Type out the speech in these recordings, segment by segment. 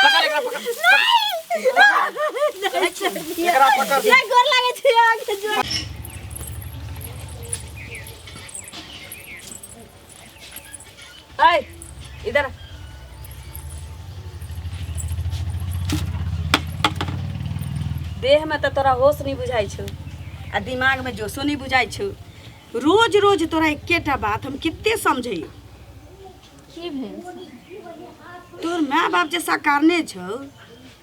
पकड़ एकरा, पकड़। एकरा पकड़। नहि गोर लागै छै अहाँके जोर। ऐ इधर आ। देह में तऽ तोरा होश नहीं बुझाइ छौ आ दिमाग में जोशो नहीं बुझाइ छौ। रोज रोज तोरा एकेटा बात हम कते समझैयो। की भेल? तोर माय बाप जे साकारने छौ,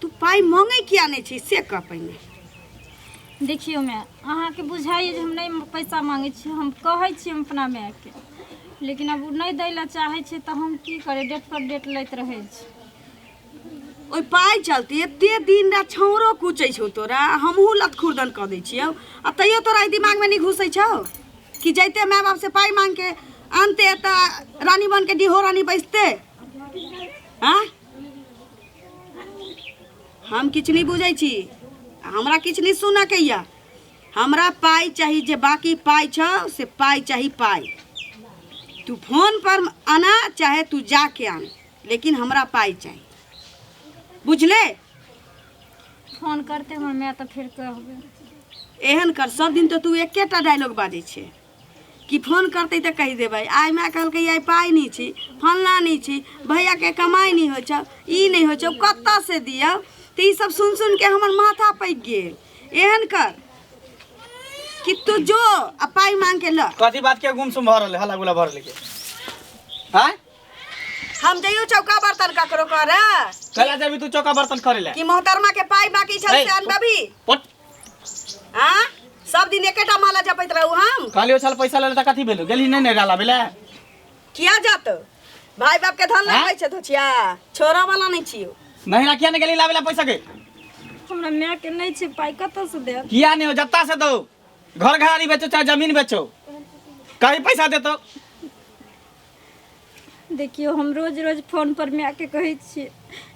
तू पाइ मांगै किया नहि छी से कह पहिने। देखियौ माय, अहाँके बुझाइए जे हम नहि पैसा मांगै छी, हम कहै छी हम अपना मायके, लेकिन आब ओ नहि दै लए चाहै छै तऽ हम की करी, डेट पर डेट लैत रहै छी। ओहि पाइ चलते एते दिन राति छौड़ो कुचै छौ तोरा, हमहूँ लत खुर्दन कऽ दै छियौ, आ तैयो तोरा एहि दिमागमे नहि घुसै छौ कि जैते माय बापसँ पाइ मांगके आनते तऽ रानी बनके डिहो रानी बैसते। आँय, हम किछु नहि बुझै छी, हमरा किछु नहि सुनऽके यऽ। हमरा पाइ चाही, जे बाकी पाइ छौ से पाइ चाही पाइ। तू फोन पर आना चाहे तू जाके आन, लेकिन हमरा पाइ चाही, बुझले? फोन करते हमर माय तऽ फेर कहबै। एहन कर, सब दिन तऽ तू एकेटा डायलॉग बाजै छै कि फोन करतै तऽ कहि देबै। आइ माय कहलकै आइ पाइ नहि छी, फल्लाँ नहि छी, भैयाके कमाइ नहि होइ छौ, ई नहि होइ छौ, कतऽसँ दियौ? तऽ ई सब सुनि सुनिके हमर माथा पकि गेल। एहन कर कि तू जो आ पाइ मांगके ल। कथी बात के गुमसुम भऽ रहलै, हल्ला गुल्ला भऽ रहलै के? आँय, हम जइयो चौका बर्तन ककरो करे? कैला जेबी तू चौका बर्तन करे ले? कि मोहतरमा के पाइ बाकी छल ए, से अनबही? पट। आँ, सब दिन एकेटा माला जपैत रहू हम? कहलियो छल पैसा ले तऽ कथी भेलो? गेली नहि ने डाला भेलै? किया जात भाई बाप के धन आँय? लगबै छै धोचिया, छोड़ा वाला नहीं छियो। नहीं ना, किया नहीं गेली लाबे ला पैसा के? हमरा मायके नहि छै पाइ, कतऽसँ देत? किया नहीं हो, जत्ता से दो, घर घरारी बेचो चाहे जमीन बेचो, कहीं पैसा देतो। देखियौ, हम रोज रोज फोन पर मायके कहै छियै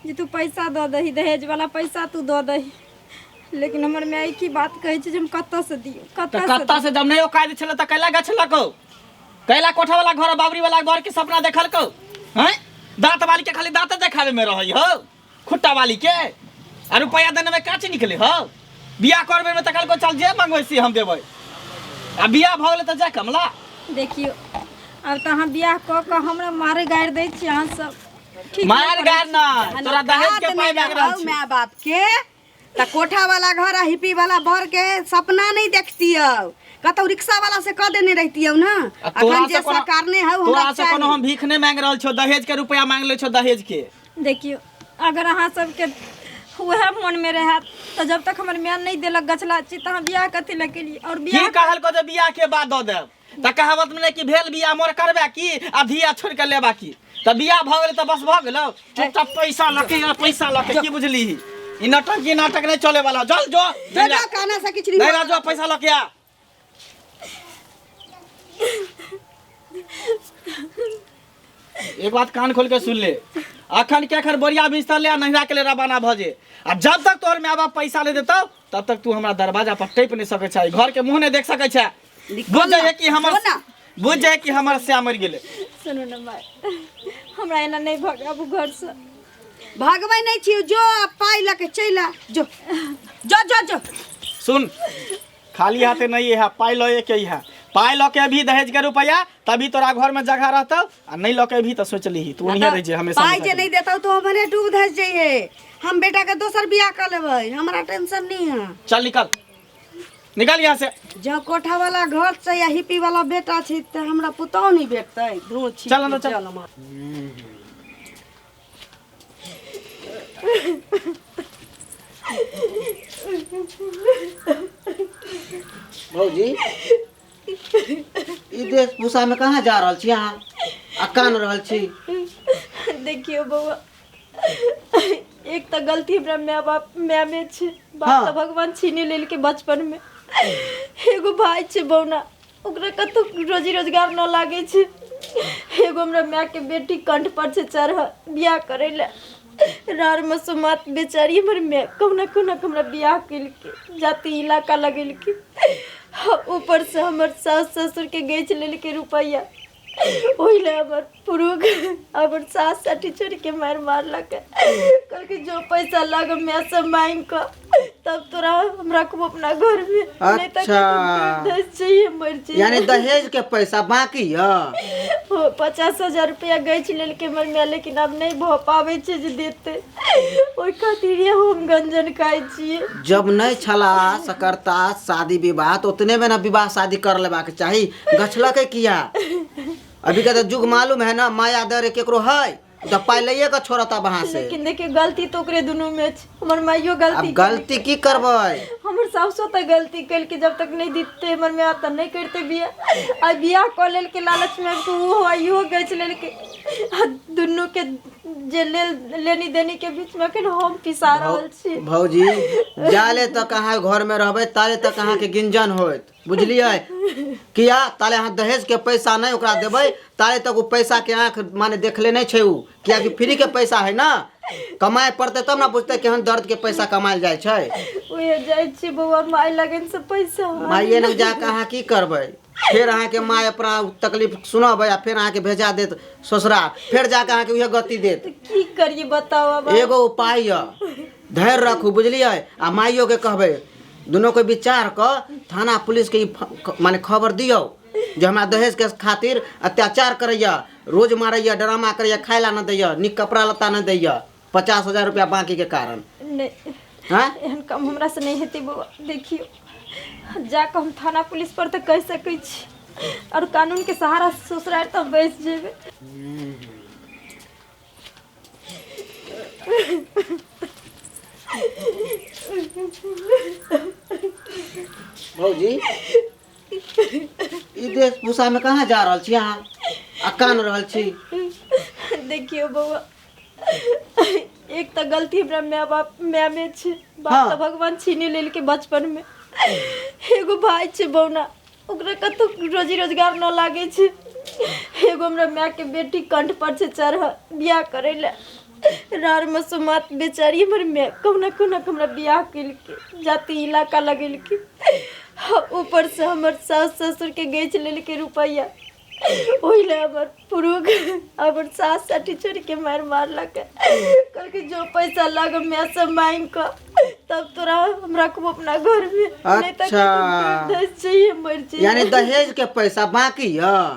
जे तू पैसा दऽ दही, दहेज वाला पैसा तू दऽ दही, लेकिन हमर माय की बात कहै छै जे हम कतऽसँ दियौ, तऽ कतऽसँ? कत्ता से जब नहीं औकात छलै तऽ कैला गछलकौ? कैला कोठा वाला घर बाबरी वाला घर के सपना देखलकौ? हैं, दांत वाली के खाली दांत देखावे में रहै हो, खुट्टा वाली के आ रुपया देने में काची निकले हो। बियाह करबे में तऽ कहलकौ चल जे मंगबै से हम देबै, आ बियाह भऽ गेलै तऽ जा कमला। देखियौ, आब तऽ अहाँ बियाह कऽ कऽ हमरा मारे गारि दै छी अहाँ सब, ठीक नहि मार करै गार छी। ना, तोरा दहेज के पाइ मांगि रहल छी। माय बाप के तऽ कोठा वाला घर आ हिप्पी वाला बर के सपना नहीं देखतियौ, कतौ रिक्शा वाला से कह देने रहतियौ ना। आ तोरा अखन से जे कोनो सरकार ने हौ, तोरा हमरा से कोनो चाही। हम भीख नहि मांगि रहल छियौ, दहेज के रुपया मांगि लै छियौ दहेज के। देखियौ, अगर अहाँ सबके उएह मोनमे रहत तऽ जब तक हमर माय नहि देलक गछला चीज तऽ अहाँ बियाह कथी लए केलियै? आओर की बियाह कहलको जे बियाह के बाद दऽ देब? तऽ कहावत में नहि कि भेल बियाह मोर करबे की आ धिया छोड़ के लेबा की? तऽ बियाह भऽ गेलै तऽ बस भऽ गेलौ। चुपचाप पैसा लके आ पैसा लके, की बुझली? ई नाटक, ई नाटक नहि चले वाला। चल जो। जो जो, कहना से किछु नहीं नहीं। राजू, पैसा लके आ। एक बात कान खोल के सुन ले, अखन के अखन बोरिया बिस्तर ले आ नहिरा के ले रवाना भऽ जे, आ जब तक तोहर माय बाप पैसा ले देतौ तब तक तू हमरा दरवाजा पर टपि नहि सकै छै, घर के मुँह नहि देख सकै छै। बुझ जाइए कि हमर जो ना। बुझ जाइए कि हमर श्याम मरि गेलै। सुनू ने माय, हमरा एना नहि भगाबू घरसँ। भगबै नहीं छियौ, जो आ पाइ लऽ के चलि आ, जो जो जो जो। सुन, खाली हाथे नहीं है, पाइ लए के है। पाइ लऽ के अभी दहेज के रुपया तभी तोरा घर में जगह रहतौ, आ नहीं लऽ के अभी तऽ सोच लीही तू ओनहिए रहि जे हमेशा। पाइ जे नहीं देतौ तो हमरे डूब धस जइहे, हम बेटा के दोसर बियाह कर लेबै, हमरा टेंशन नहीं है। चल निकल, निकल यहाँ से। जँ कोठा वाला घर से या हिप्पी वाला बेटा छै तऽ हमरा पुतहु नहीं भेटतै, धो छी। चल अंदर चल। अम्मा। भौजी, ई वेशभूषा में कहाँ जा रहल छी अहाँ आ कान रहल छी? देखियौ बौआ, एक तऽ गलती हमरा माय बाप माय में छै, बाप हाँ। तऽ भगवान छीने लेलकै बचपन में। एगो भाई छै बौना, ओकरा कतौ रोजी रोजगार न लागै छै। एगो हमरा माय के बेटी कंठ पर छै चढ़ल बियाह करै लए। रार मसोमात बेचारी हमर माय कहुना कहुना के हमरा बियाह केलकै, जाति इलाका लगेलकै। ऊपर से हमर सास ससुर के गैच लेलकै रुपैआ। ओहि लए हमर पुरुख हमर सास साठी छोड़िके मारि मारलक। कहलकै जो पैसा लग माय से मांगि कऽ तब तोरा हम रखबो अपना घर में, नहीं तऽ अच्छा। चाहिए मर चाहिए। यानी दहेज के पैसा बाकी यऽ? हो, 50,000 रुपया गैछ लेलकै हमर माय, लेकिन आब नहि भऽ पाबै छै जे देतै, ओहि खातिर हम गंजन खाइ छियै। जब नहि छला सकरता शादी विवाह तऽ उतने में ना विवाह शादी कर लेबाक चाही। गछलकै किया? अभी के तऽ युग मालूम है ना, माया दर केकरो है तऽ पाइ लैए के छोड़त अब अहाँ से। लेकिन देखियौ गलती तऽ ओकरे दुनू में छै, हमर माइयो गलती। अब गलती की करबै? हमर सासो तऽ गलती केलकै, जब तक नहि दितै हमर माय तऽ नहि करतै बियाह। आ बियाह कऽ लेलकै लालचमे तऽ ओहो इहो गछि लेलकै, आ दुनूके जे लेल लेनी देनी के बीचमे अखन हम पिसा रहल छी। भौजी, जाले तक अहाँ घर में रहबै ताले तक अहाँके गिंजन होत, बुझलियै? किया ताले अहाँ दहेज के पैसा नहि ओकरा देबै ताले तक ओ पैसा के आँख माने देखले नहि छै उ, कियाकि फ्री के पैसा है ना, कमाए पड़तै तब ना बुझतै केहन दर्द के पैसा कमायल जाइ छै। उहे जाइ छी बौआ माय लगन से पैसा। माइए लग जाके अहाँ की करबै? फेर अहाँके माय अपना तकलीफ सुनबै आ फेर अहाँके भेजा देत ससुरा, फेर जाके अहाँके उहे गति देत। की करिए बताओ अब? एगो उपाय यऽ, धैर्य रखू, बुझलियै? आ माइयो के कहबै, दुनू के विचार कऽ थाना पुलिस के ई माने खबर दियौ जे हमरा दहेज के खातिर अत्याचार करैया, रोज मारैया, ड्रामा करैया, खाय ला न दैया, नीक कपड़ा लत्ता न दैया, 50,000 रुपया बाकी के कारण। नहि। हाँ? एहन काम हमरा से नहि हेतै बौआ। देखियौ, जाकऽ हम थाना पुलिस पर तऽ कहि सकै छी, और कानून के सहारा ससुरारि तऽ हम बैस जेबै। भौजी, ई वेशभूषा में कहाँ जा रहल छी अहाँ आ कान रहल छी? देखियौ बौआ, एक तऽ गलती हमरा माय बाप माय में छै, बाप तऽ भगवान छीने लेलकै बचपन में। एगो भाई छै बौना, ओकरा कतौ रोजी रोजगार न लागै छै। एगो हमरा माय के बेटी कंठ पर छै चढ़ल बियाह करै लए। रार मसोमात बेचारी हमर माय कहुना कहुना के हमरा बियाह केलकै, जाति इलाका लगेलकै। ऊपर से हमर सास ससुर के गैछ लेलकै रुपैआ, ओहि लए हमर पुरुख हमर सास साठी छोड़िके मारि मारलक। कहलकै जो पैसा लग माय से मांगि कऽ तब तोरा हम रखबो अपना घर में, नहीं तऽ अच्छा। चाहिए मर चाहिए। यानी दहेज के पैसा बाकी यऽ?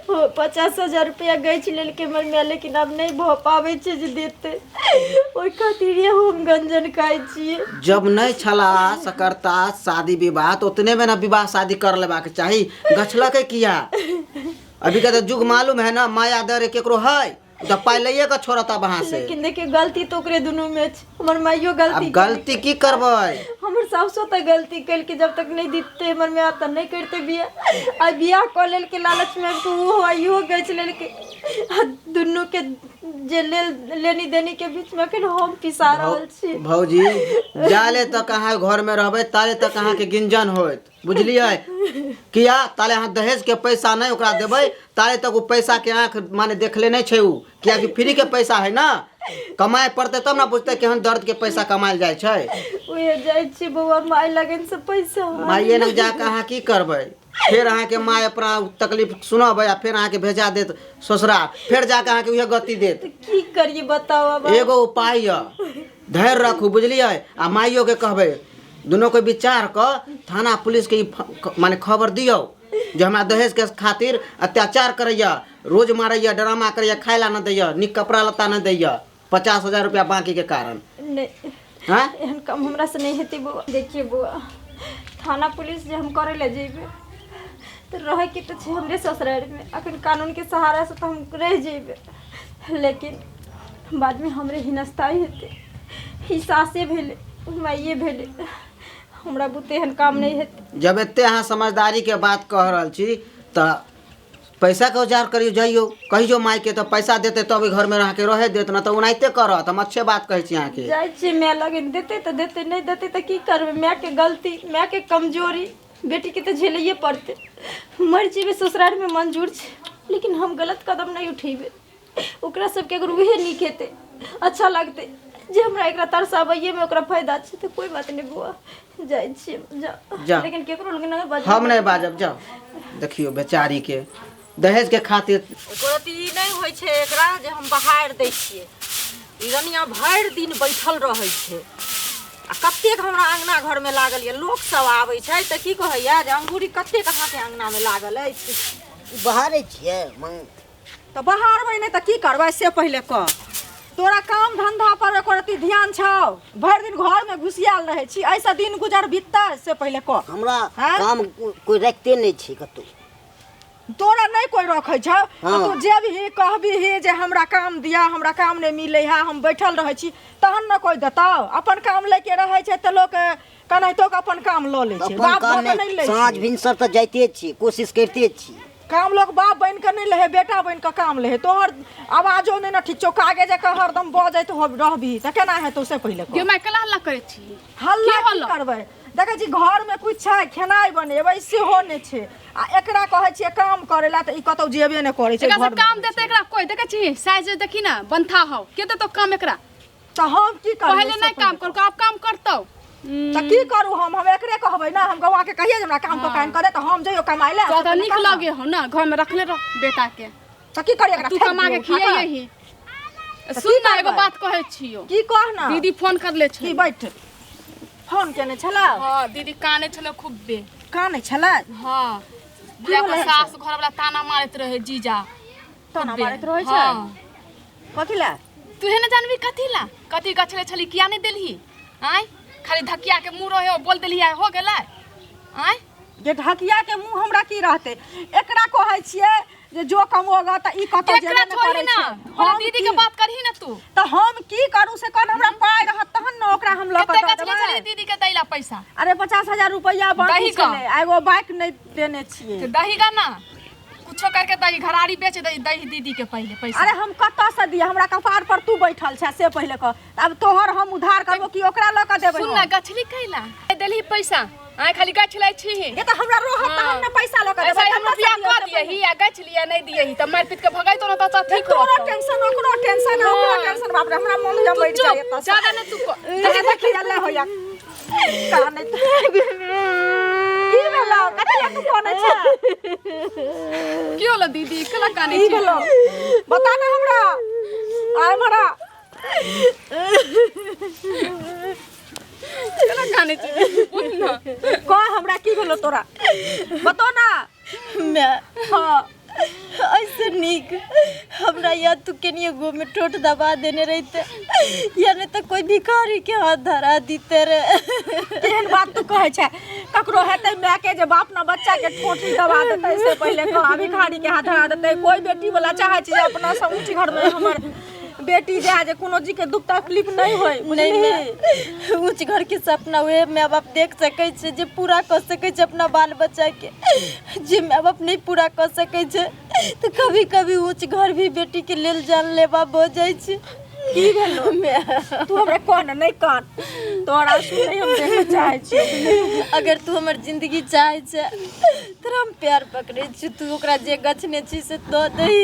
हो, 50,000 रुपया गैछ लेलकै हमर माय, लेकिन आब नहि भऽ पाबै छै जे देतै, ओहि खातिर हम गंजन खाइ छियै। जब नहि छला सकरता शादी विवाह तऽ उतने में ना विवाह शादी कर लेबाक चाही। गछलकै किया? अभी के तऽ युग मालूम है ना, माया दर केकरो है तऽ पाइ लैए के छोड़त अब अहाँ से। लेकिन देखियौ गलती तऽ ओकरे दुनू में छै, हमर माइयो गलती। अब गलती की करबै? हमर सासो तऽ गलती केलकै, जब तक नहि दितै हमर माय तऽ नहि करतै बियाह। आ बियाह कऽ लेलकै लालचमे तऽ ओहो इहो गछि लेलकै, आ दुनू के जे लेल लेनी देनी के बीचमे अखन हम पिसा रहल छी। भौजी, जाले तक अहाँ घर में रहबै ताले तक अहाँके गिंजन होत, बुझलियै? किया ताले अहाँ दहेज के पैसा नहि ओकरा देबै ताले तक ओ पैसा के आँख माने देखले नहि छै उ, कियाकि फ्री के पैसा है ना, कमाए पड़तै तब ना बुझतै केहन दर्द के पैसा कमायल जाइ छै। उहे जाइ छी बौआ माय लगन से पैसा। माइए लग जाके अहाँ की करबै? फेर अहाँके माय अपना तकलीफ सुनबै आ फेर अहाँके भेजा देत ससुरा, फेर जाके अहाँके उहे गति देत। की करिए बताओ अब? एगो उपाय यऽ, धैर्य रखू, बुझलियै? आ माइयो के कहबै, दुनू के विचार कऽ थाना पुलिस के ई माने खबर दियौ जे हमरा दहेज के खातिर अत्याचार करैया, रोज मारैया, ड्रामा करैया, खाय ला न दैया, नीक कपड़ा लत्ता न दैया, 50,000 रुपया बाकी के कारण। नहि। हाँ? एहन काम हमरा से नहि हेतै बौआ। देखिए बौआ, थाना पुलिस जे हम करै लए जेबै तऽ रहैके तऽ छै हमरे ससुरारिमे, अखन कानूनके सहारासँ तऽ हम रहि जेबै, लेकिन बादमे हमरे हिनस्ताइ हेतै। ई सासे भेलै, माइए भेलै, हमरा बुते एहन काम नहि हेतै। जब एते अहाँ समझदारी के बात कह रहल छी तऽ पैसा के उजार करियो, जाइयो कहियो माय के तऽ पैसा देते तब घर में अहाँके रहे देत, ना तऽ ओनाहिते करत। हम अच्छे बात कहै छी अहाँके। जाइ छियै माय लग, देतै तऽ देतै, नहि देतै तऽ की करबै? मायके गलती, मायके कमजोरी बेटीके तऽ झेलैए पड़तै। मरि जेबै ससुरारिमे मंजूर छै, लेकिन हम गलत कदम नहि उठेबै। ओकरा सबके अगर उहे नीक हेतै, अच्छा लगतै जे हमरा एकरा तरसाबैएमे ओकरा फायदा छै, तऽ कोइ बात नहि बौआ, जाइ छियै। जा। जा, लेकिन केकरो लग नहि बाजब। हम नहि बाजब, जाउ। देखियौ बेचारी के। दहेज के खातिर। एको रत्ती ई नहि होइ छै एकरा जे हम बहारि दै छियै। ई रनिया भरि दिन बैठल रहै छै आ कतेक हमरा अङ्गना घरमे लागल यऽ। लोक सब आबै छै तऽ की कहैया जे अंगूरी कतेक अहाँके अङ्गनामे लागल अछि। बहारै छियै मङ तऽ बहारबै नहि तऽ की करबै से पहिले कह। तोरा काम धंधा पर एको रत्ती ध्यान छौ? भरि दिन घरमे घुसियाल रहै छी, एहिसँ दिन गुजर बीततै से पहिले कह। हमरा हँ? काम कोइ राखिते नहि छै कतहु। तोरा नहि कोइ रखै छौ तऽ हँ। तू जेबही कहबीही जे हमरा काम दिअ, हमरा काम नहि मिलै है, हम बैठल रहै छी, तहन ने कोइ देतौ। अपन काम लैके रहै छै तऽ लोक केनाहितो कऽ अपन काम लऽ लै छै, अपन बाप काम भऽ कऽ नहि नहि लै साँझ छै भिनसर तऽ जाइते छी, कोशिश करिते छी। काम। लोक बाप बनि कऽ नहि लै है, बेटा बनि कऽ काम लै है। तोहर आवाजो नहि ने ठीक छौ, कागे जकाँ हरदम बजैत रहबही तऽ केना हेतौ से पहिले कह। गे माय, केला हल्ला करै छी? हल्ला की की होलो? करबै, देखै छी घरमे किछु छै खेनाइ बनेबै सेहो नहि छै आ एकरा कहै छियै काम करै लए तऽ ई कतौ जेबे नहि करै छै। एकरा से घरमे काम रहै देते छै। एकरा कोई देखै छी साइज देखी ना बंथा हौ के देतो काम एकरा? तऽ हम की करबै पहिले से नहीं काम पहिले कर, आब काम करतौ। तऽ की करू हम? हम एकरे कहबै ना, हम गौआ के कहियै जे हमरा काम कऽ के करे तऽ हम जइयो कमाइ लए। तो से तऽ नीक पहिले कह ना। लगे हो ना, घर में रखले रह बेटा के। तऽ की करियै, एकरा तू फेंक कमा के दियौ उठा कऽ? खियैही। तऽ सुन की ना, एगो करबै? बात कहै छियौ। की कह ना। दीदी फोन करले की छलै। बैठ, फोन केने छलै? हाँ, दीदी काने छलै खूबे। कानै छलै? हाँ, की भेलै? सास घर वाला ताना मारैत रहे जीजा। ताना खूबे। मारैत रहै छै? हाँ। कथी लए? तुहे ने जानबी कथी ला, कथी गछले छली, किया नहीं देलही? आँय, खाली धकिया के मुँह रहे बोल देलही आइ हो गेलै? आँय जे ढकिया के मुँह हमरा की रहतै? एकरा कहै छियै जे जो कमोगा तऽ ई कतौ केकरा जेबे नहि छोड़ही करै ना छै। हमरा हम दीदी के की- बात करही ना तू। तऽ हम की करू से कह, हमरा पाइ रहत तहन ने ओकरा हम लऽ कऽ कते दऽ गछले छली देबै। दीदी के दैला पैसा? अरे 50,000 रुपैआ बाकी दही कऽ। छलै आ एगो बाइक नहि देने छियै। तऽ दही गा ना, कुछो करके दही घरारी बेच दही, दही दीदी के पहिले पैसा। अरे हम कतऽ से दिअ? हमरा कपार पर तू बैठल छै से पहिले कह। आब तोहर हम उधार करबो कि ओकरा लऽ कऽ देबै? सुन ना, हम? गछली कैला देलही पैसा? आय, खाली गछ लै छी। ये तऽ हमरा रहत तहन ने पैसा लऽ कऽ ऐसा देबै। हम कतऽ से रुपया दिअ कऽ से पहिले? दियही आ गछ लिया नहीं दियही तऽ मारि पीट के भगाइतो ना तऽ ठीक तोरो रहतौ। टेंशन, ओकरो टेंशन, ओकरो टेंशन, बाप रे, हमरा मन होइया तू मरि चुप, जाय एतऽ से। ज्यादा नहीं तू देखी देखी अल्लाह होइया कानै। की भेलौ? कथी लए तू कानै छै? की होलो दीदी, केला कानै की छी? भेलौ बता ना हमरा, आय मरा। केला कानै छी दीदी? बोल ना, कह हमरा की भेलौ तोरा, बतो ना। माय, हाँ, ऐसे नीक हमरा या तू केनियो गो में ठोट दबा देने रहते या नहीं तो कोई भिखारी के हाथ धरा दीते रे। केहन बात तू कहै छै? ककरो हेतै माय के जे बाप ना बच्चा के ठोठी दबा देतै से पहिले कह, भिखारी के हाथ धरा देतै? कोई बेटी वाला चाहै छै जे अपना से ऊँच घर में हमर बेटी जाय, जे कोनो जी के दुख तकलीफ नहीं होय, नहीं बुझलिही? माय, ऊंच घर के सपना उहे माय बाप देख सकै छै जे पूरा कऽ सकै छै अपना बाल बच्चा के। जे माय बाप नहीं पूरा कऽ सकै छै तऽ कभी कभी ऊंच घर भी बेटी के लेल जानलेवा भऽ जाइ छै। की भेलो माय, तू हमरा कह ना, नहीं कान, तोहर आंसू नहीं हम देखऽ चाहै छियौ, बुझलिही? अगर तू हमर जिंदगी चाहै छै तोरा हम प्यार पकड़ै छी, तू ओकरा जे गछने छी से दऽ दही।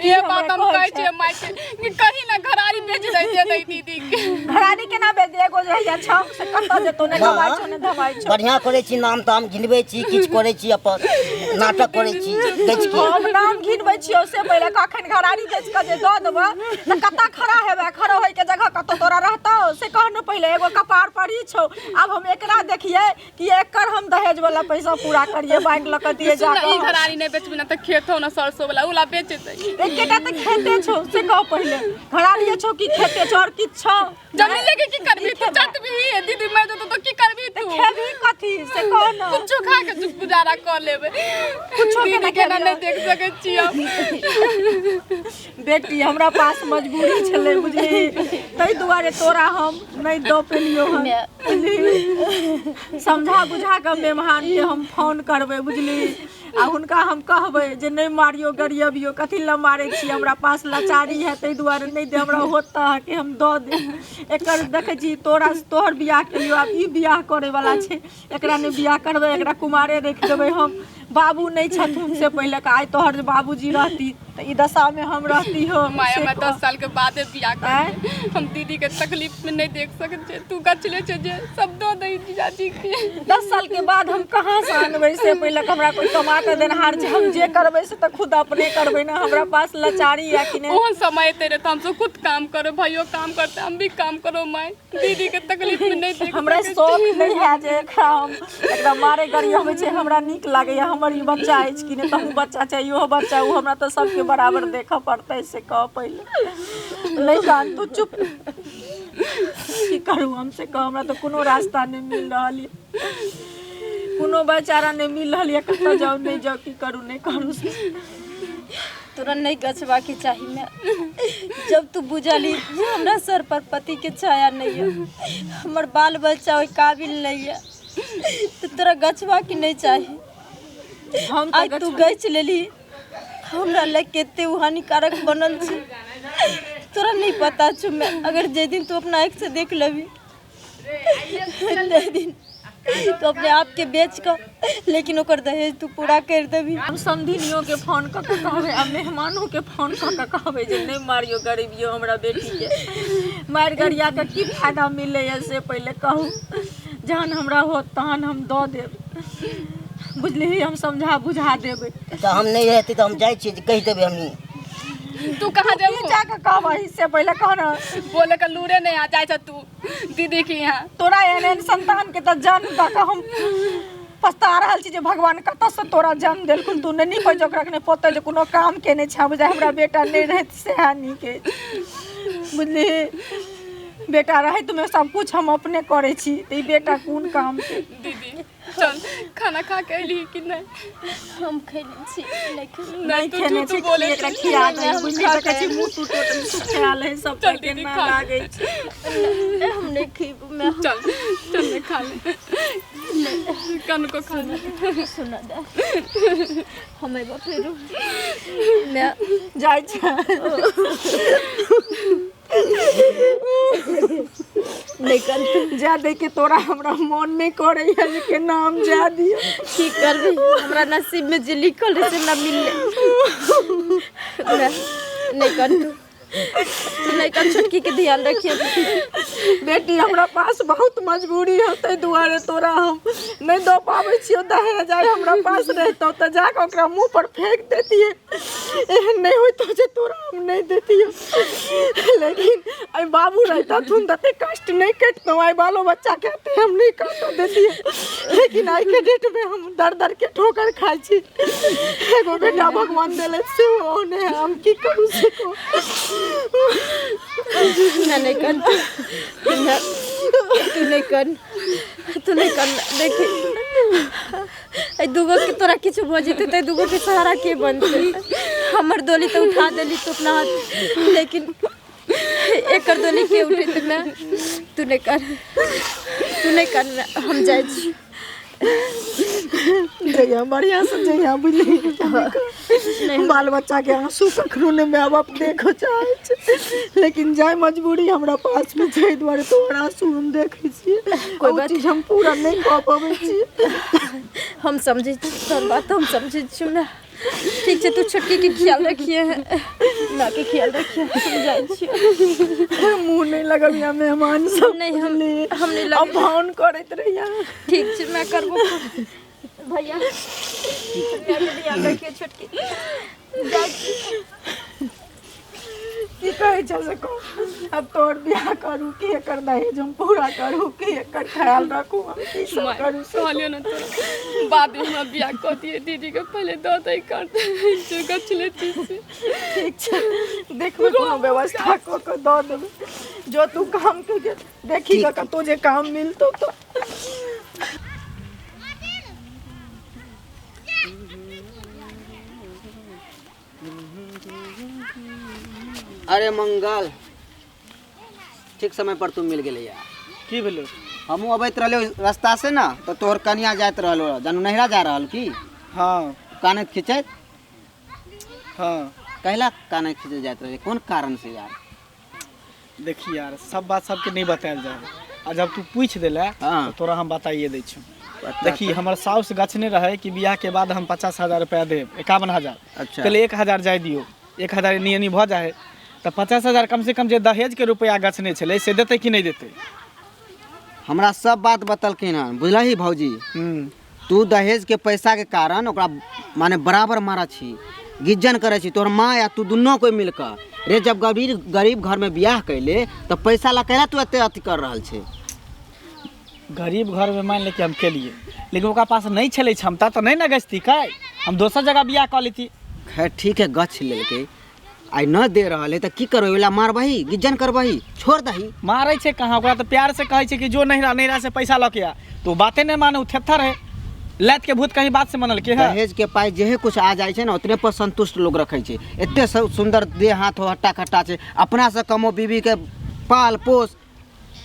ये बात हम हमरा कहै कहै छियै माय के कि कहीं ना घरारी बेच दै दे दै दीदी के। घरारी केना बेच दे? एगो जे हैया छौ से कतऽ जेतौ? नहि कमाइ छौ, नहि धमाइ छौ। बढ़िआँ करै छी, नाम ताम घिनबै छी, किछु करै छी, अपन नाटक करै छी बेच के। हम नाम घिनबै छियौ से पहिले कखन? घरारी बेच कऽ जे दऽ देबऽ तऽ कतऽ खड़ा हेबै? खड़ा होइके जगह कतौ तोरा रहतौ से कह ने पहिले। एगो कपार पर ई छौ। आब हम एकरा देखियै कि एकर हम दहेज वाला पैसा पूरा करियै, बाइक लऽ कऽ दियै सुन ना, ई जाकऽ। घरारी नहीं बेचबी ना तऽ खेत हो ना सरसों वाला उला बेच दै। एकेटा तऽ खेते छौ से कह पहिले। घरारिये छौ कि खेते छौ, और किछु छौ? जमीन लेके की करबी तू? चटबी दीदी मर जेतौ तऽ की करबी तू? खेबही कथी से कह ना। कुछो खा के तू गुजारा कऽ लेबै। कुछो के दीदी ना के ना खेबियौ। नहीं देख सकै छियै। बेटी, हमरा पास मजबूरी छलै बुझली, ताहि दुआरे तोरा हम नहि दऽ पेलियौ हन, बुझली? समझा बुझा कऽ मेहमान के हम फोन करबै, बुझली? आ हुनका हम कहबै जे नहि मारियौ, गरियबियौ, कथी लए मारै छी, हमरा पास लाचारी है ताहि दुआरे नहि दे। हमरा होत अहाँके हम दऽ देब। एकर देखै छी तोरा, तोहर बियाह केलियौ, आब ई बियाह करैवला छै, एकरा नहि बियाह करबै, एकरा कुमारे राखि देबै हम। बाबू नहि छथुन से पहिले के आइ तोहर जे बाबूजी रहती तऽ ई दशा में हम रहती हो। माय, से हमरा कह। 10 साल के बादे बियाह कर, हम दीदी के तकलीफ में नहीं देख सकते छे। तू गछले छे जे सब दो दही जीजाजी के। 10 साल के बाद हम कहाँ से आनबै? से पहिले के हमरा कोई कमा के देनहार छै? हम जे करबै से तऽ खुद अपने करबै ने, हमरा पास लाचारी या कि नहि? ओहन समय एते रहे तऽ हमसब खुद काम करो, भाइयो काम करते, हम भी काम करो। माय, दीदी के तकलीफ में नहीं देख हमरा सकै शौक छी। नहि है जे एकरा हम एकरा मारे गरियबै छै। हमरा नीक लागैया, हमर ई बच्चा अछि कि नहि, तहूँ बच्चा छै, इहो बच्चा ओ, हमरा तऽ सबके बराबर देखऽ पड़तै। से कह पहिले, नहि कान तू चुप। की करू हम से कह? हमरा तऽ कोनो रास्ता नहि मिल रहल यऽ, कोनो बेचारा नहि मिल रहल यऽ। कतऽ जाउ, नहि जाउ, की करू, नहि करू से। तोरा नहीं गछबा के चाही। मैं जब तू बुझली जे हमरा सर पर पति के छाया नहीं है, हमर बाल बच्चा ओहि काबिल नहीं है, तो तोरा गछबा के नहीं चाही। हम आइ तू गछ लेली, हमरा लग कते उ हानिकारक बनल छै, तोरा नहीं पता छौ। मैं अगर जे दिन तू अपना आँखि से देख लेबी, ते दिन तू अपने आप के बेच कऽ लेकिन ओकर दहेज तू पूरा कर देबी। हम समधिनियो के फोन कऽ के कहबै आ मेहमानो के फोन कऽ के कहबै जे नहि मारियो गरीबियो हमरा बेटीके। मारि गरिया के की फायदा मिलैए से पहिले कहू। जहन हमरा होत तहन हम दऽ देब, बुझलिही? हम समझा बुझा देबै। तऽ हम नहि रहती तऽ हम जाइ छियै जे कहि देबै हमही। तू कहाँ की जेबू? जाके कहबही से पहिले कह ने। बोले के लूरे नहीं आ जाए तू दीदी के यहाँ। तोरा एहन एहन संतान के तऽ जन्म दऽ कऽ हम पछता रहल छी जे भगवान कतऽसँ तोरा जन्म देलखुन। तू नहि नीक जोकरक नहि पोतै जे कोनो काम केने छै। बुझाइ हमरा बेटा नहि रहैत सएह नीक अछि, बुझलिही? बेटा रहैतमे सब कुछ हम अपने करै छी तऽ ई बेटा कोन काम के? दीदी, चल, खाना खा के अयली कि नहीं? हम खैले छी, नहि खेले। नहि तू खेने झूठ छी। बोलै एकरा छी। खिया दही, बुझली? तऽ कहै छी मुँह टूट सुखायल है सब। चल दीदी, केना खा ले। लागै छै? हम नहि खेबो मैं। चल चल ने, खा ले, कन को खा ले। सुन दे, हम अयबो फेरो मैं। जाइ छै। नहि कर। जा दे के तोरा हमरा मन नहि करैया जे केना हम जा दियौ। की करबी, हमरा नसीब में जे लिखल रहे से हमरा मिलले। नहीं कर, तू तू नहीं कर, छोटकी के ध्यान रखिए। बेटी, हमरा पास बहुत मजबूरी है, ताहि दुआरे तोरा हम नहि दऽ पाबै छियौ दहेज। आइ हमरा पास रहितौ तऽ जाकऽ ओकरा मुँह पर फेंक देतियै। एहन नहि होइतौ जे तोरा हम नहि देतियौ। लेकिन आइ बाबू रहितथुन तऽ एते कष्ट नहि कटितौ। आइ बालो बच्चाके एते हम नहि काटऽ देतियै, लेकिन आइके डेटमे हम दर दर के ठोकर खाइ छी। एगो बेटा भगवान देलथि, सेहो ओहने है। हम की करू से कहू? ना, नहीं कर ना, तू नहीं कर, तू नहीं कर। देखी, एहि दूगो के तोरा किछु भऽ जेतै तऽ दूगो के सहारा के बनतै? हमर डोली तऽ उठा देली तू अपना हाथ, लेकिन एकर डोली के उठेतै? मैं तू नहीं कर, तू नहीं कर, मैं हम जाइ छी। जइया, बढ़िआँ से जइया, बुझली? बाल बच्चा के आंसू कखनो नहि माय बाप देखऽ चाहै छै, लेकिन जाय मजबूरी हमरा पास मे छै दुआरे तोहर आंसू हम देखै छियै। कोइ ओ बात चीज हम पूरा नहि कऽ पबै छियै। हम समझै छी तोहर बात, हम समझै छी मैं। ठीक छै, तू छोटकी के ख्याल रखिए, माँ के ख्याल रखिए, हम जाइ छी। मुँह नहि लगबिया मेहमान सब। नहि, हम नहि अब लगेबै। फोन करैत रहिया। ठीक छै, मैं करबो फोन। भैया, माँ के ध्यान रखिए, छोटकी जाइ छी। की कहै छै से कह। अब तोहर बियाह करू कि एकर दहेज हम पूरा करू कि एकर ख्याल रखू, हम की सब करू से कहू? कहलियो ना तोरा, बाद में हमरा बियाह कऽ दिए, दीदी के पहले दऽ दे कर दे जो गछले चीज से। ठीक छै, देखबै, कोनो व्यवस्था कऽ के दऽ देबै। जो तू काम के देखी कऽ कतौ जे काम मिलतौ तऽ। अरे मंगल, ठीक समय पर तू मिल गेलै यार। की भेलो? हमहूँ अबैत रहलियो रास्ता से ना, तऽ तोहर कनिया जाइत रहलो, जानू नैहरा जा रहल की? हाँ। कानैत खिंचैत। हाँ। कहला कानैत खिंचैत जाइत रहे, कोन कारण से यार? देखी यार, सब बात सबके नहीं बतायल जाए, आ जब तू पूछ देला हाँ। तो तोरा हम बताइए दै छियौ। देखी हमर साउस गछने रहे कि बियाह के बाद हम 50,000 रुपया देब, 51,000। अच्छा। कहले 1,000 जाय दियौ, 1,000 एनी एनी भऽ जाइ है तऽ 50,000 कम से कम जे दहेज के रुपया गछने छलै से देतै कि नहि देतै? हमरा सब बात बतलखिन हन, बुझलही भौजी? हम्म। तू दहेज के पैसा के कारण ओकरा माने बराबर मारा छी, गिज्जन करै छी तोहर माँ या तू दुनू कोई मिल कऽ रे। जब गरीब गरीब घर में बियाह कैले तऽ पैसा ला कैला तू एते अथी कर रहल छै? गरीब घर में मान ले कि हम केलिए, लेकिन ओकरा पास नहीं छलै क्षमता तऽ नहीं ने गछती, कै हम दोसर जगह बियाह कऽ लेती। खैर ठीक है, गछ लेलकै, आइ न दे रहल है तऽ की करबै? ओला मारबही, गिज्जन करबही? छोड़ दही। मारै छै कहाँ ओकरा, तऽ प्यार से कहै छै कि जो नहिरा, नहिरा से पैसा लऽ के आ, तो बाते नहीं माने, उ थेथर है, लात के भूत कहीं बात से मनल के है। दहेज के पाइ जेहे कुछ आ जाइ छै ने उतने पर संतुष्ट लोग रखै छै। एते सुंदर देह हाथ हो, हट्टा खट्टा छै, अपना से कमो, बीवी के पाल पोस,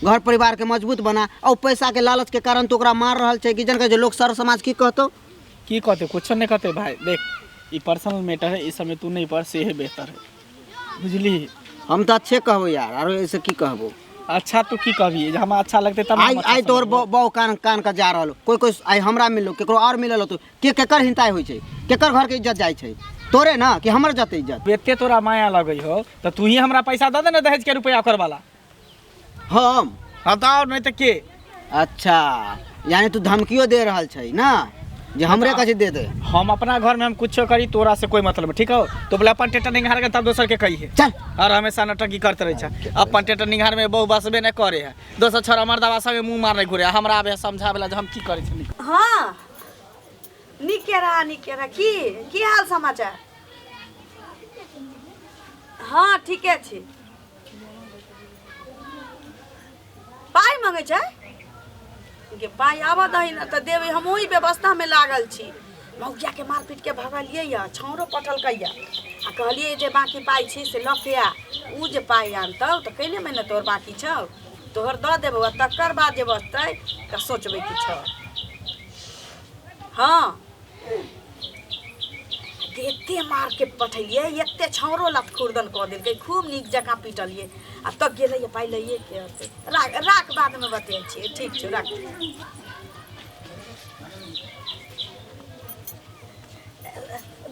घर परिवार के मजबूत बना, और पैसा के लालच के कारण तो ओकरा मार रहल छै, गिज्जन करै छै। लोग सर समाज की कहतौ? की कहते? कुछो नहीं कहते भाई। देख ई पर्सनल मैटर है, इस समय तू नहीं पढ़ से ही बेहतर है, बुझली? हम तऽ अच्छे कहबो यार, आरो ऐसे की कहबो? अच्छा तू की कहबी, जे हमरा अच्छा लगते तब आइ हम अच्छा आइ तोहर समझबै। बहु कान कान के जा रहल कोई कोई, आइ हमरा मिललो, केकरो और मिलल होतो, के केकर हिंताइ होइ छै, केकर घर के इज्जत जाइ छै? तोरे ना कि हमर जते इज्जत? एते तोरा माया लगै हो तऽ तू ही हमरा पैसा दऽ दे ने दहेज के रुपया ओकर वाला। हम? हाँ तऽ आओर नहीं तऽ के? अच्छा, यानी तू धमकियो दे रहल छै ना जे हमरे कहे दे दे? हम अपना घर में हम कुछो करी, तोरा से कोई मतलब, ठीक हो? तो बोले अपन टेटर निहार के तब दोसर के कही है। चल। और हमेशा नटंकी करते रहे छै, अपन टेटर निहार में बहु बसबे नहीं करे है, दोसर छोरा मर्दावा संगे मुंह मारने घुरे, हमरा आबे समझावे ला जे हम की करे छी। हाँ नीके रहा, नीके रहा। की की हाल समाचार? हाँ ठीके छी। पाइ मंगै छै गे? पाइ आबऽ दही ने तऽ देबै, हम ओहि व्यवस्थामे लागल छी। मौगियाके मार पीट के भगलियै यऽ, छौड़ो पटलकै यऽ, आ कहलियै जे बाँकी पाइ छी से लऽ के आ, उ जे पाइ आनतौ तऽ कैले महीना तोहर बाँकी छौ, तोहर दऽ देबौ, आ तकर बाद जे बचतै तऽ सोचबै किछो। हाँ एते मार के पठेलियै, एते छौड़ो लत खुर्दन कऽ देलकै, खूब नीक जकाँ पीटलियै, आ तब गेलै पाइ लैए के अतै। राख राख, बादमे बतियाइ छियै। ठीक छौ, राख।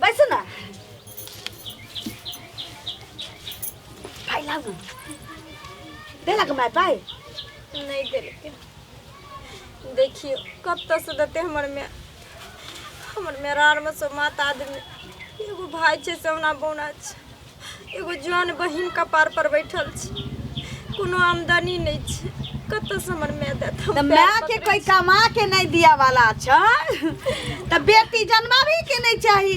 बैसू ने। पाइ लाउ ने। देलक माय पाइ? नहीं देलकै। देखियौ कतऽ से देतै हमर माय। हमर मेहरारमे सब मात आदमी, एगो भाय छै से बौना छै, एगो जवान बहिन कपार पर बैठल छै, कोनो आमदनी नहि छै, कतऽ से हमर माय देत? तऽ माय के कोई कमा के नहीं दिया वाला छै तऽ बेटी जन्माबी के नहीं चाही।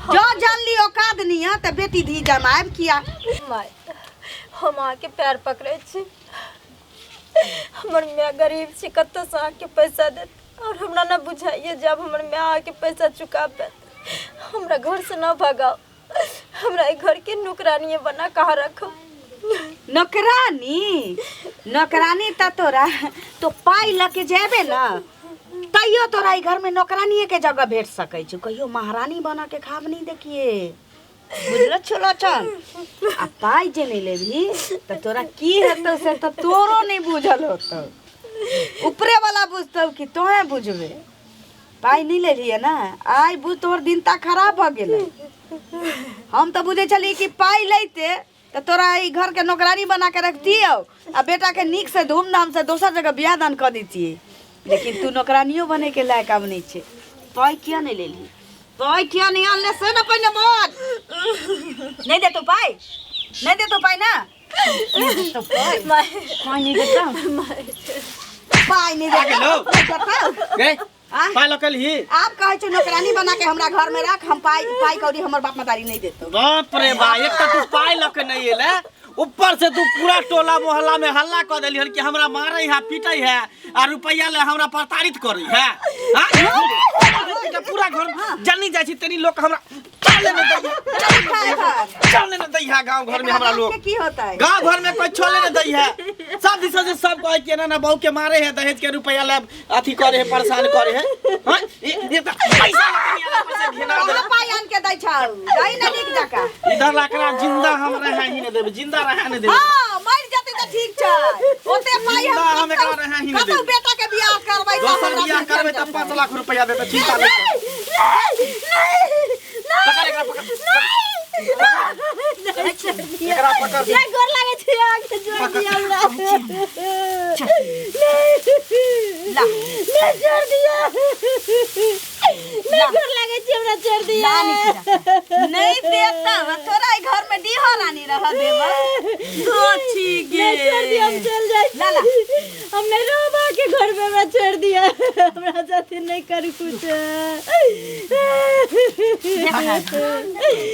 जो जानली औकात नहीं है तऽ बेटी धी जमायब किया? माय, हम अहाँके पैर पकड़ै छी, हमर माय गरीब छै, कतऽ से अहाँके पैसा देत? और हमरा न बुझाइए जब हमर माय अहाँके पैसा चुका पायत। हमरा घर से न भगाओ, हमरा एहि घर के नौकरानिए बना कहाँ रखो। नौकरानी? नौकरानी तऽ तोरा तो पाइ लऽ के जेबे ना तैयो तोरा ई घर में नौकरानिए के जगह भेट सकै छौ, कहियो महारानी बना के खाब नहीं देखिए, बुझलो छोलो चल। आ पाइ जे नहीं लेबही तऽ तोरा की हेतौ से तऽ तोरो नहीं बुझल होतौ, ऊपरे वाला बुझतौ कि तोहे बुझबे। पाइ नहीं लेलियै ना, आइ बुझ तोहर दिन ता खराब भऽ गेलै। हम तऽ बुझै छलियै कि पाइ लैते तऽ तोरा ई घर के नौकरानी बना के रखतियौ आ बेटा के नीक से धूमधाम से दोसर जगह बियाह दान कऽ दितियै, लेकिन तू नौकरानियो बने के लायक आब नहीं छै। पाइ किया नहीं लेलही? पाइ किया नहीं आनले से ना पहिने बोल। नहीं देतो पाइ, नहीं देतो पाइ ना, नहीं देतो पाइ, पाइ नहीं देतो, पाइ नहीं देतो। गे आँय? पाइ लऽ के एलही? आप कहै छौ नौकरानी बना के हमरा घर में रख, हम पाइ पाइ कौड़ी हमर बाप मतारी नहीं देतो। बाप रे बा, एक तऽ तू पाइ लऽ के नहीं एले, ऊपर से तू पूरा टोला मोहल्ला में हल्ला कऽ देली हन कि हमरा मारै है, पीटै है, आ रुपैया ले हमरा प्रताड़ित करै है। हाँ? पूरा घर जनी जाइ छी तनी लोग हमरा चले न दै, चले न दै है गांव घर में हमरा लोग। की होता है गांव घर में कोई छोले न दै है, सब दिशा से सब कहे कि ना ना बहू के मारे है, दहेज के रुपैया ले अथी करे है, परेशान करे है। हाँ? ये तो पैसा लगा के पैसा घिना दे। कहाँ पाइ आन के दै छौ? दै ना नीक जकाँ। इधर लकड़ा जिंदा हम रहे ही नहीं देबे, जिंदा रहे नहीं देबे। हाँ, मर जतै तऽ ठीक छै। ओते पाइ ना, हम हम एकरा रहै ही नहि कतौ देबै। बेटा के बियाह करबै तऽ दोसर हमरा बियाह करबै तऽ 5 लाख रुपया देतै, चिंता नहि कर। पकड़ एकरा, पकड़। एकरा पकड़। नहीं गोर लागे छै आके जोड़ दिया हमरा। ला। नहीं छोड़ दिया, नहीं गोर लागे छै हमरा, छोड़ दिया। ला निकला। नहीं देता तोरा ई घर में डीहो रानी रह देबा दोछी गे। नहीं छोड़ दिया, हम चल जाए। ला, ला। हम नहीं रहब के घर में, हमरा छोड़ दिया, हमरा साथे नहीं करू कुछ।